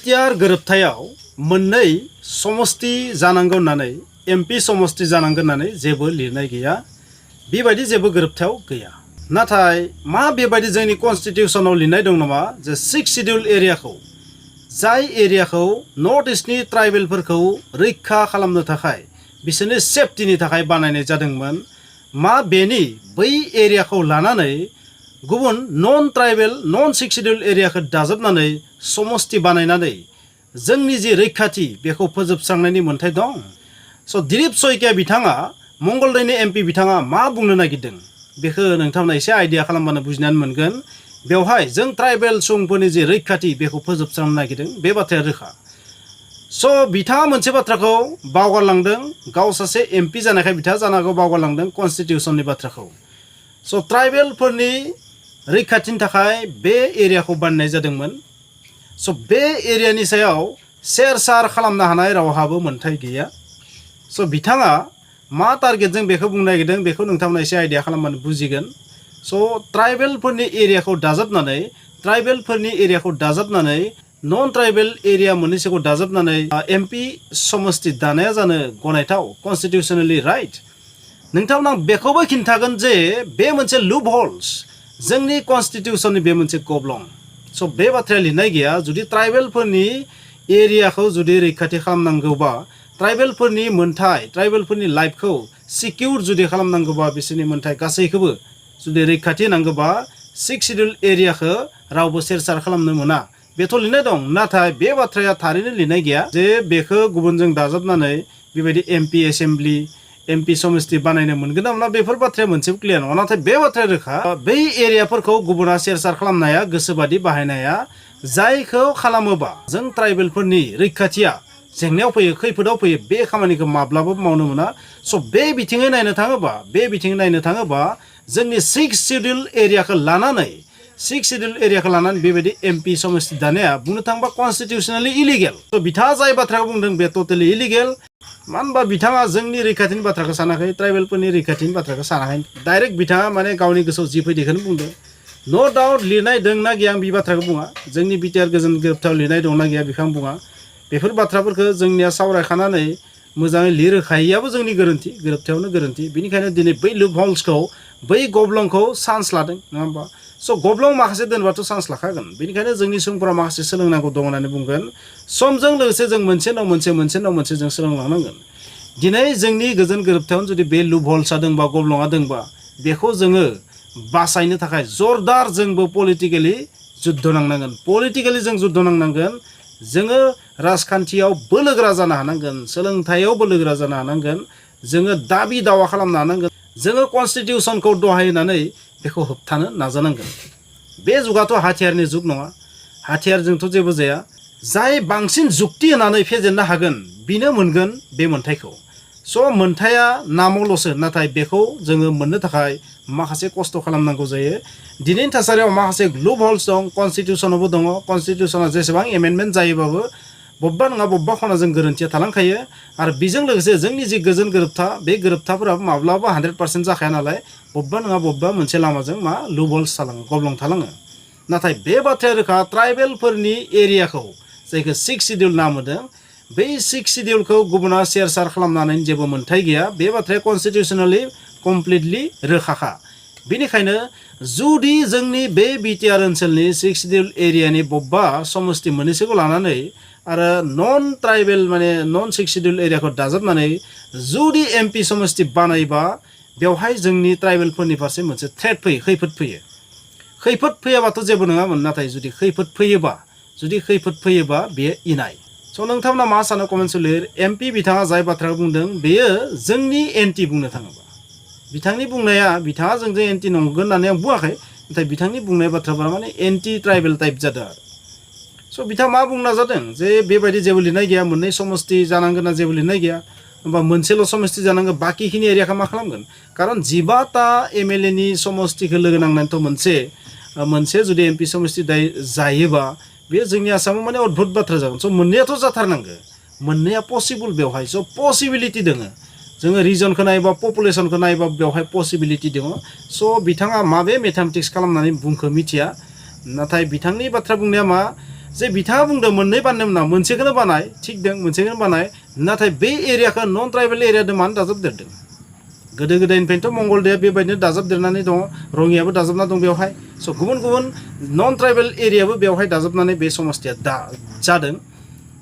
BTR गोरोबथायाव मोननै समष्टि जानांगौ होननानै MP समष्टि जानांगोन होननानै जेबो लिरनाय गैया बेबायदि जेबो गोरोबथायाव गैया नाथाय मा बेबायदि जोंनि कन्स्टिटिउशनाव लिरनाय दं नामा जे 6 शिड्यूल एरियाखौ जाय एरियाखौ नर्थ ईस्टनि ट्राइबेलफोरखौ रैखा खालामनो थाखाय बिसोरनि सेफ्टिनि थाखाय बानायनाय जादोंमोन मा बेनि बै एरियाखौ लानानै गुबुन नन ट्राइबेल नन 6 शिड्यूल एरियाखौ दाजाबनानै समष्टि बानायनानै जोंनि जे रैखाथि बेखौ फोजोबस्रांनायनि मोन्थाय दं स' दिलीप सैकिया बिथाङा मंगलदैनि MP बिथाङा मा बुंनो नागिरदों बेखौ नोंथांमोना एसे आइडिया खालामबानो बुजिनानै मोनगोन बेवहाय जों ट्राइबेल सुबुंफोरनि जे रैखाथि बेखौ फोजोबस्रांनो नागिरदों बे बाथ्राया रोखा स' बिथाङा मोनसे बाथ्राखौ बावगारलांदों गाव सासे MP जानायखाय बिथाङा जानो हागौ बावगारलांदों कन्स्टिटिउशननि बाथ्राखौ स' ट्राइबेलफोरनि रैखाथिनि थाखाय बे एरियाखौ बानायनाय जादोंमोन स' बे एरियानि सायाव सेर सार खालामनो हानाय रावहाबो मोन्थाय गैया स' बिथाङा मा टारगेटजों बेखौ बुंनो नागिरदों बेखौ नोंथांमोना एसे आइडिया खालामबानो बुजिगोन स' ट्राइबेलफोरनि एरियाखौ दाजाबनानै नन ट्राइबेल एरिया मोननैसोखौ दाजाबनानै MP समष्टि दानाया जानो गनायथाव कन्स्टिटिउशनेलि राइट नोंथांमोना बेखौबो खिन्थागोन जे बे मोनसे लुप हल्स जोंनि कन्स्टिटिउशननि बे मोनसे गब्लं स' बे बाथ्राया लिरनाय गैया जुदि ट्राइबेलफोरनि एरियाखौ जुदि रैखाथि खालामनांगौबा ट्राइबेलफोरनि मोन्थाय ट्राइबेलफोरनि लाइफखौ सिकिउर जुदि खालामनांगौबा बिसोरनि मोन्थाय गासैखौबो जुदि रैखाथि होनांगौबा 6 शिड्यूल एरियाखौ रावबो सेर सार खालामनो मोना बेथ' लिरनाय दं नाथाय बे बाथ्राया थारैनो लिरनाय गैया जे बेखौ गुबुनजों दाजाबनानै बेबायदि MP एसेम्बली MP समष्टि बानायनो मोनगोन ना मोना बेफोर बाथ्राया मोनसेबो क्लियार नङा नाथाय बे बाथ्राया रोखा बै एरियाफोरखौ गुबुना सेर सार खालामनाया गोसोबादि बाहायनाया जायखौ खालामोबा जों ट्राइबेलफोरनि रैखाथिया जेंनायाव फैयो खैफोदाव फैयो बे खामानिखौ माब्लाबो मावनो मोना स' बे बिथिङै नायनो थाङोबा जोंनि 6 शिड्यूल एरियाखौ लानानै बेबायदि MP समष्टि दानाया बुंनो थाङोबा कन्स्टिटिउशनेलि इलिगेल स' बिथाङा जाय बाथ्राखौ बुंदों बे टटेलि इलिगेल मानो होनबा बिथाङा जोंनि रैखाथिनि बाथ्राखौ सानाखै ट्राइबेलफोरनि रैखाथिनि बाथ्राखौ सानाखै डाइरेक्ट बिथाङा माने गावनि गोसोआव जि फैदो बेखौनो बुंदों न' डाउट लिरनाय दंना गैया आं बे बाथ्राखौ बुङा जोंनि BTR गोजोन गोरोबथायाव लिरनाय दंना गैया बेखौ आं बुङा बेफोर बाथ्राफोरखौ जोंनिया सावरायखानानै मोजाङै लिरहोखायैयाबो जोंनि गोरोन्थि गोरोबथायावनो गोरोन्थि बेनिखायनो दिनै बै लुप हल्सखौ बै गब्लंखौ चान्स लादों नङा होमबा स' गब्लं माखासे दोनबाथ' चान्स लाखागोन बेनिखायनो जोंनि सुबुंफोरा माखासे सोलोंनांगौ दं होननानै बुंगोन समजों लोगोसे जों मोनसे उनाव मोनसे जों सोलोंलांनांगोन दिनै जोंनि गोजोन गोरोबथायावनो जुदि बे लुप हल्सआ दंबा गब्लङा दंबा बेखौ जोङो बासायनो थाखाय जरदार जोंबो पलिटिकेलि जुद्ध नांनांगोन जोङो राजखान्थियाव बोलोगोरा जानो हानांगोन सोलोंथायाव बोलोगोरा जानो हानांगोन जोङो दाबि दावा खालामनो हानांगोन जोङो कन्स्टिटिउशनखौ दहाय होनानै बेखौ होबथानो नाजानांगोन बे जुगाथ' हाथियारनि जुग नङा हाथियारजोंथ' जेबो जाया जाय बांसिन जुक्ति होनानै फेजेननो हागोन बिनो मोनगोन बे मोन्थायखौ स' मोन्थाया नामावल'सो नाथाय बेखौ जोङो मोननो थाखाय माखासे खस्थ' खालामनांगौ जायो दिनैनि थासारियाव माखासे लुप हल्स दं कन्स्टिटिउशनावबो दङ कन्स्टिटिउशना जेसेबां एमेन्डमेन्ट जायोबाबो बबेबा नङा बबेबा खनाजों गोरोन्थिया थालांखायो आरो बेजों लोगोसे जोंनि जि गोजोन गोरोबथा बे गोरोबथाफोराबो माब्लाबा 100% जाखाया नालाय बबेबा नङा बबेबा मोनसे लामाजों लुप हल्स थालाङो गब्लं थालाङो नाथाय बे बाथ्राया रोखा ट्राइबेलफोरनि एरियाखौ जायखौ 6 शिड्यूल नाम होदों बै 6 शिड्यूलखौ गुबुना सेर सार खालामनानै जेबो मोन्थाय गैया बे बाथ्राया कन्स्टिटिउशनेलि कमप्लिटलि रोखाखा बेनिखायनो जुदि जोंनि बे BTR ओनसोलनि 6 शिड्यूल एरियानि बबेबा समष्टि मोननैसोखौ लानानै आरो नन ट्राइबेल माने नन 6 शिड्यूल एरियाखौ दाजाबनानै जुदि MP समष्टि बानायबा बेवहाय जोंनि ट्राइबेलफोरनि फारसे मोनसे थ्रेट फैयो खैफोद फैयाबाथ' जेबो नङामोन नाथाय जुदि खैफोद फैयोबा बेयो इनाय स' नोंथांमोना मा सानो कमेन्टआव लिर MP बिथाङा जाय बाथ्राखौ बुंदों बेयो जोंनि एन्टि बुंनो थाङोबा बिथांनि बुंनाया बिथाङा जोंजों एन्टि नंगोन होननानै आं बुङाखै नाथाय बिथांनि बुंनाय बाथ्राफोरा माने एन्टि ट्राइबेल टाइप जादों आरो स' बिथाङा मा बुंनो नाजादों जे बेबायदि जेबो लिरनाय गैया मोननै समष्टि जानांगोन ना जेबो लिरनाय गैया होमबा मोनसेल' समष्टि जानांगौ बाकिखिनि एरियाखौ मा खालामगोन खारन 12टा MLA नि समष्टिखौ लोगो नांनानैथ' मोनसे जुदि MP समष्टि जायोबा बे जोंनि आसामाव माने अद्भुत बाथ्रा जागोन स' मोननैयाथ' जाथारनांगौ मोननैया पसिबल बेवहाय स' पसिबिलिटि दङ जोङो रिजनखौ नायोबा पपुलेसनखौ नायोबा बेवहाय पसिबिलिटि दङ स' बिथाङा माबे मेथामेटिक्स खालामनानै बुंखो मिथिया नाथाय बिथांनि बाथ्रा बुंनाया मा जे बिथाङा बुंदों मोननै बानायनो मोना मोनसेखौनो बानाय थिग दं मोनसेखौनो बानाय नाथाय बे एरियाखौ नन ट्राइबेल एरियाजों मानो दाजाबदेरदों गोदो गोदायनिफ्रायथ' मंगलदैया बेबायदिनो दाजाबदेरनानै दङ रङियाबो दाजाबना दं बेवहाय स' गुबुन गुबुन नन ट्राइबेल एरियाबो बेवहाय दाजाबनानै बे समस्थिया जादों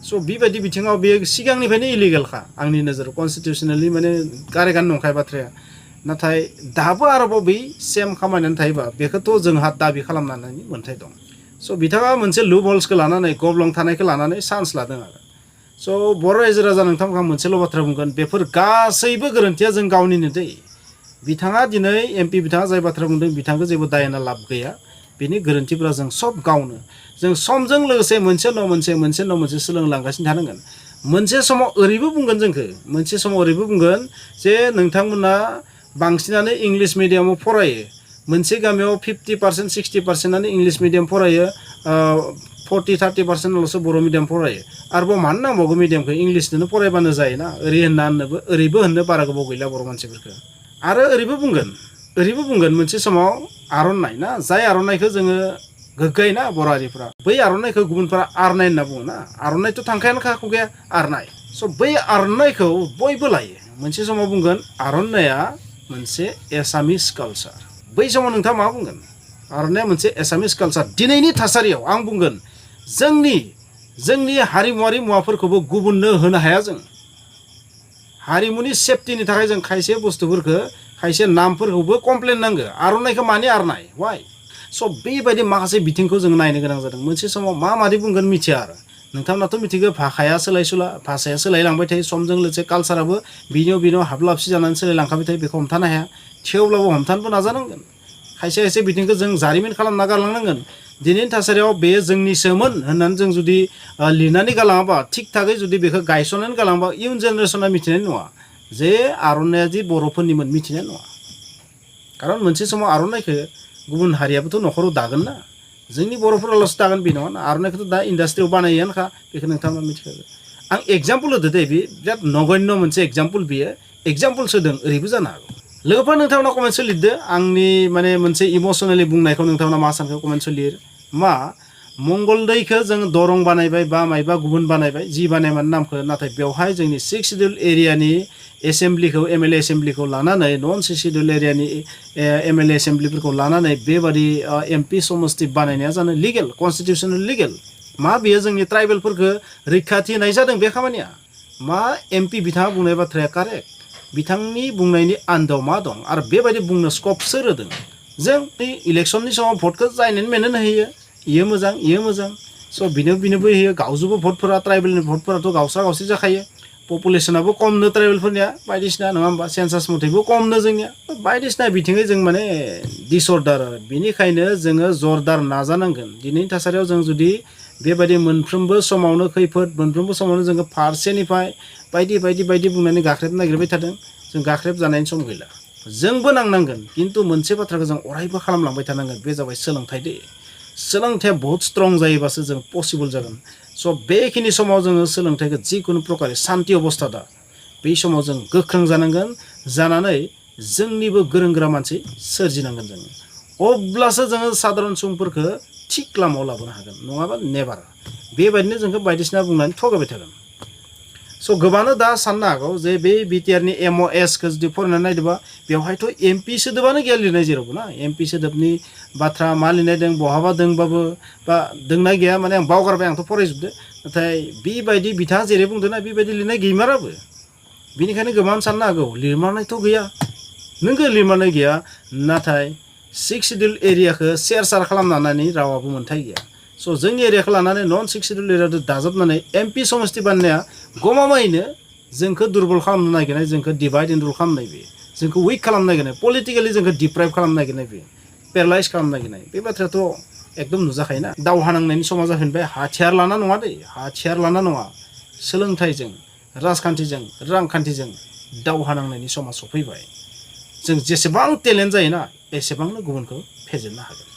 स' बेबायदि बिथिङाव बे सिगांनिफ्रायनो इलिगेलखा आंनि नोजोराव कनस्टिटिउसनेलि माने कारेक्टआनो नंखाय बाथ्राया नाथाय दाबो आरोबाव बै सेम खामानियानो थायोबा बेखौथ' जोंहा दाबि खालामनानै मोन्थाय दं स' बिथाङा मोनसे लुप हल्सखौ लानानै गब्लं थानायखौ लानानै चान्स लादों आरो स' बर' रायजो राजा नोंथांमोनहा मोनसेल' बाथ्रा बुंगोन बेफोर गासैबो गोरोन्थिया जों गावनिनो दै बिथाङा दिनै एमपि बिथाङा जाय बाथ्रा बुंदों बिथांखौ जेबो दायना लाब गैया बिनि गोरोन्थिफोरा जों सब गावनो जों समजों लोगोसे मोनसे न' मोनसे सोलोंलांगासिनो थानांगोन मोनसे समाव ओरैबो बुंगोन जोंखौ मोनसे समाव ओरैबो बुंगोन जे नोंथांमोना बांसिनानो इंलिश मिडियामाव फरायो मोनसे गामियाव 50% 60%आनो इंलिश मिडियाम फरायो 40-30%ल'सो बर' मिडियाम फरायो आरोबाव मानो नांबावगौ मिडियामखौ इंलिसजोंनो फरायबानो जायोना ओरैबो होननो बारा गोबाव गैला बर' मानसिफोरखौ आरो ओरैबो बुंगोन मोनसे समाव आर'नाइ ना जाय आर'नाइखौ जोङो गोग्गायोना बर' हारिफ्रा बै आर'नाइखौ गुबुनफोरा आरनाय होनना बुङो ना आर'नाइथ' थांखायानोखा खुगाया आरनाय स' बै आर'नाइखौ बयबो लायो मोनसे समाव बुंगोन आर'नाइया मोनसे एसामिस कालचार बै समाव नोंथाङा मा बुंगोन आर'नाइया मोनसे एसामिस कालचार दिनैनि थासारियाव आं बुंगोन जोंनि हारिमुवारि मुवाफोरखौबो गुबुननो होनो हाया जों हारिमुनि सेफटिनि थाखाय जों खायसे बुस्थुफोरखौ खायसे नामफोरखौबो कमप्लेन नांगौ आर'नाइखौ मानि आरनाय वाइ स' बेबायदि माखासे बिथिंखौ जों नायनो गोनां जादों मोनसे समाव मादि बुंगोन मिथिया आरो नोंथांमोनाथ' मिथिगौ भाषाया सोलायलांबाय थायो समजों लोगोसे कालचाराबो बिनियाव हाबलाबसि जानानै सोलायलांखाबाय थायो बेखौ हमथानो हाया थेवब्लाबो हमथानोबो नाजानांगोन खायसे बिथिंखौ जों जारिमिन खालामना गालांनांगोन दिनैनि थासारियाव बे जोंनिसोमोन होननानै जों जुदि लिरनानै गालाङाबा थिग थागै जुदि बेखौ गायसननानै गालाङाबा इयुन जेनेरेसना मिथिनाय नङा जे आर'नाइया दि बर'फोरनिमोन मिथिनाय नङा खारन मोनसे समाव आर'नाइखौ गुबुन हारियाबोथ' न'खराव दागोन ना जोंनि बर'फोराल'सो दागोन बे नङा ना आर'नाइखौथ' दा इन्डास्ट्रियाव बानायोआनोखा बेखौ नोंथाङा मिथिखागौ आं एगजाम्पोल होदो दे बे बिराद नगण्य मोनसे एगजाम्पोल बियो एगजाम्पोलसो होदों ओरैबो जानो हागौ लोगोफोर नोंथांमोना कमेन्टसो लिरदो आंनि माने मोनसे इमसनेलि बुंनायखौ नोंथांमोना मा सानखो कमेन्टसो लिर मा मंगलदैखौ जों दरं बानायबाय बा मायबा गुबुन बानायबाय जि बानायमान नामखौ नाथाय बेवहाय जोंनि 6 सिडिउल एरियानि एसेम्ब्लिखौ एमएलए एसेम्ब्लिखौ लानानै नन 6 सिडिउल एरियानि एमएलए एसेम्ब्लिफोरखौ लानानै बेबादि एमपि समस्ति बानायनाया जानो लिगेल कनस्टिटिउसनेल लिगेल मा बेयो जोंनि ट्राइबेलफोरखौ रैखाथि होनाय जादों बे खामानिया मा एमपि बिथाङा बुंनाय बाथ्राया कारेक्ट बिथांनि बुंनायनि आन्दोआव मा दं आरो बेबायदि बुंनो स्कप सोर होदों जों बे इलेक्सननि समाव भटखौ जायनोनो मेनोनो होयो इयो मोजां स' बिनोबो होयो गावजोबो भटफोरा ट्राइबेलनि भटफोराथ' गावस्रा जाखायो पपुलेसनाबो खमनो ट्राइबेलफोरनिया बायदिसिना नङा होमबा सेन्सास मथेबो खमनो जोंनिया बायदिसिना बिथिङै जों माने दिसअर्डार आरो बेनिखायनो जोङो जरदार नाजानांगोन दिनैनि थासारियाव जों जुदि बेबायदि मोनफ्रोमबो समावनो खैफोद मोनफ्रोमबो समावनो जोङो फारसेनिफ्राय बायदि बुंनानै गाख्रेब नागिरबाय थादों जों गाख्रेब जानायनि सम गैला जोंबो नांनांगोन खिन्थु मोनसे बाथ्राखौ जों अरायबो खालामलांबाय थानांगोन बे जाबाय सोलोंथाइ दै सोलोंथाइया बहुत स्ट्रं जायोबासो जों पसिबल जागोन स' बेखिनि समाव जोङो सोलोंथाइखौ जिखुनु प्रकारै सान्ति अबस्था दा बे समाव जों गोख्रों जानांगोन जानानै जोंनिबो गोरों गोरा मानसि सोरजिनांगोन जोङो अब्लासो जोङो साधारन सुबुंफोरखौ थिग लामायाव लाबोनो हागोन नङाबा नेभार बेबायदिनो जोंखौ बायदिसिना बुंनानै थगायबाय थागोन स' गोबाङानो दा साननो हागौ जे बे बिटिआरनि एमअएसखौ जुदि फरायनानै नायदोंबा बेवहायथ' एमपि सोदोबानो गैया लिरनाय जेरावबो ना एमपि सोदोबनि बाथ्रा मा लिरनाय दं बहाबा दंबाबो बा दोंना गैया माने आं बावगारबाय आंथ' फरायजोबदो नाथाय बेबायदि बिथाङा जेरै बुंदों ना बेबायदि लिरनाय गैमाराबो बेनिखायनो गोबां साननो हागौ लिरमारनायथ' गैया नोंगो लिरमारनाय गैया नाथाय 6 सिडिउल एरियाखौ सेर खालामनानै रावाबो मोन्थाय गैया स' जोंनि एरियाखौ लानानै नन 6 सिडिउल एरियाजों दाजाबनानै एमपि समस्ति बानायनाया गमामायैनो जोंखौ दुरबल खालामनो नागिरनाय जोंखौ डिभाइड एन्ड रुल खालामनाय बे जोंखौ उइक खालामनो नागिरनाय पलिटिकेलि जोंखौ डिप्राइभ खालामनो नागिरनाय बे पेरालाइज खालामनो नागिरनाय बे बाथ्रायाथ' एकदम नुजाखायोना दावहा नांनायनि समा जाफिनबाय हाथियार लाना नङा दै हाथियार लाना नङा सोलोंथाइजों राजखान्थिजों रांखान्थिजों दावहा नांनायनि समा सफैबाय जों जेसेबां टेलेन्ट जायोना एसेबांनो गुबुनखौ फेजेननो हागोन